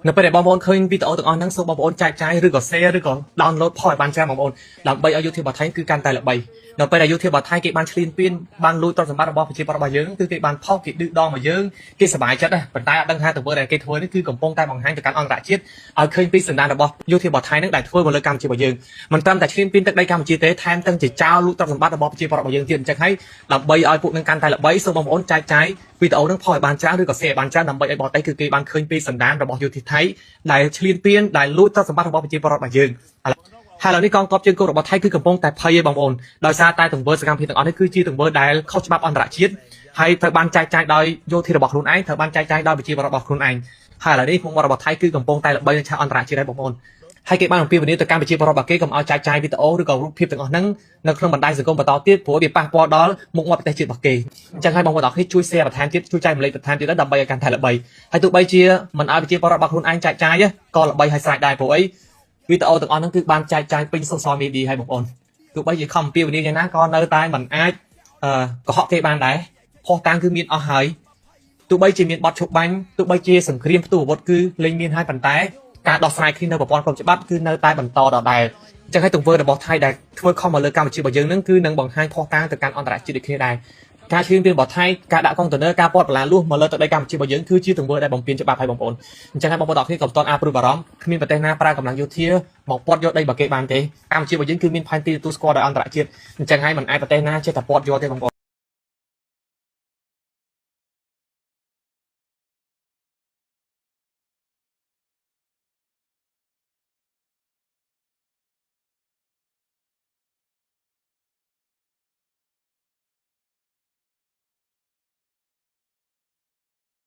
នៅពេលដែលបងប្អូនឃើញវីដេអូទាំងអស់ហ្នឹងសូមបងប្អូនចែកចាយឬក៏ share ឬក៏ download ផុសឲ្យបានច្រើនបងប្អូនដើម្បីឲ្យយោធារបស់ថៃគឺកាន់តែល្បីនៅពេលដែលយោធារបស់ថៃគេបានឈ្លានពានបានលួចទ្រព្យសម្បត្តិរបស់ប្រជាពលរដ្ឋរបស់យើងគឺគេបានផុសគេឌឺដងមកយើងគេសប្បាយចិត្តណាប៉ុន្តែអត់ដឹងថាទង្វើដែលគេធ្វើនេះគឺកំពុងតែបង្ហាញទៅកាន់អន្តរជាតិឲ្យឃើញពីសន្តានរបស់យោធារបស់ថៃហ្នឹងដែលធ្វើមកលើកម្ពុជារបស់យើងមិនត្រឹមតែឈ្លានពានទឹកដីកម្ពុជាទេថែមទាំងជាចោលលួចទ្រព្យសម្បត្តិរបស់ប្រជាពលរដ្ឋរបស់យើងទៀតអញ្ចឹងហើយដើម្បីឲ្យពួកនឹងកាន់តែល្បីសូមបងប្អូនចែកចាយវីដេអូហ្នឹងផុសឲ្យបានច្រើនឬក៏ share ឲ្យបានច្រើនដើម្បីឲ្យបរទេសគឺគេបានឃើញពីសន្តានរបស់យោធាថៃដែលឈ្លានពានដែលលួចទ្រព្យសម្បត្តិរបស់ប្រជាពលរដ្ឋរបស់យើងហើយឥឡូវនេះកងទ័ពជើងគោករបស់ថៃគឺកំពុងតែភ័យឯងបងប្អូនដោយសារតែទង្វើសកម្មភាពទាំងអស់នេះគឺជាទង្វើដែលខុសច្បាប់អន្តរជាតិហើយត្រូវបានចែកចាយដោយយោធារបស់ខ្លួនឯងត្រូវបានចែកចាយដោយប្រជាពលរដ្ឋរបស់ខ្លួនឯងហើយឥឡូវនេះមុខមាត់របស់ថៃគឺកំពុងតែល្បីនៅឆាកអន្តរជាតិហើយបងប្អូនហើយគេបានអំពាវនាវទៅកម្ពុជាពលរដ្ឋរបស់គេកុំឲ្យចែកចាយវីដេអូឬក៏រូបភាពទាំងអស់ហ្នឹងនៅក្នុងបណ្ដាញសង្គមបន្តទៀតព្រោះវាប៉ះពាល់ដល់មុខមាត់ប្រទេសជាតិរបស់គេអញ្ចឹងហើយបងប្អូនទាំងអស់គ្នាជួយ share បន្ថែមទៀតជួយចែករំលែកបន្ថែមទៀតដើម្បីឲ្យកាន់តែល្បីហើយទោះបីជាមិនឲ្យប្រជាពលរដ្ឋរបស់ខ្លួនឯងចែកចាយក៏ល្បីហើយស្រេចដែរព្រោះអីវីដេអូទាំងអស់ហ្នឹងគឺបានចែកចាយពេញ social media ហើយបងប្អូនទោះបីជាខំអំពាវនាវយ៉ាងណាក៏នៅតែមិនអាចអឺកុហកគេបានដែរភស្តុតាងគឺមានអស់ហើយទោះបីជាមានបទឈប់បាញ់ទោះបីជាសង្គ្រាមផ្ទុះអាវុធគឺលែងមានហើយប៉ុន្តែការដោះស្រាយគ្នានៅប្រព័ន្ធក្រុមច្បាប់គឺនៅតែបន្តដដែលអញ្ចឹងហើយទង្វើរបស់ថៃដែលធ្វើខុសមកលើកម្ពុជារបស់យើងនឹងគឺនឹងបង្ហាញភស្តុតាងទៅកាន់អន្តរជាតិដូចគ្នាដែរការឈ្លានពានរបស់ថៃការដាក់កុងតឺន័រការពាត់បន្លាលួសមកលើទឹកដីកម្ពុជារបស់យើងគឺជាទង្វើដែលបំពានច្បាប់ហើយបងប្អូនអញ្ចឹងហើយបងប្អូនទាំងអស់គ្នាក៏មិនទាន់អាចព្រួយបារម្ភគ្មានប្រទេសណាប្រើកម្លាំងយោធាមកពាត់យកដីរបស់គេបានទេកម្ពុជារបស់យើងគឺមានផែនទីទទួលស្គាល់ដោយអន្តរជាតិអញ្ចឹងហើយមិនអាចប្រទេសណាចេះតែពាត់យកទេបងប្អូន។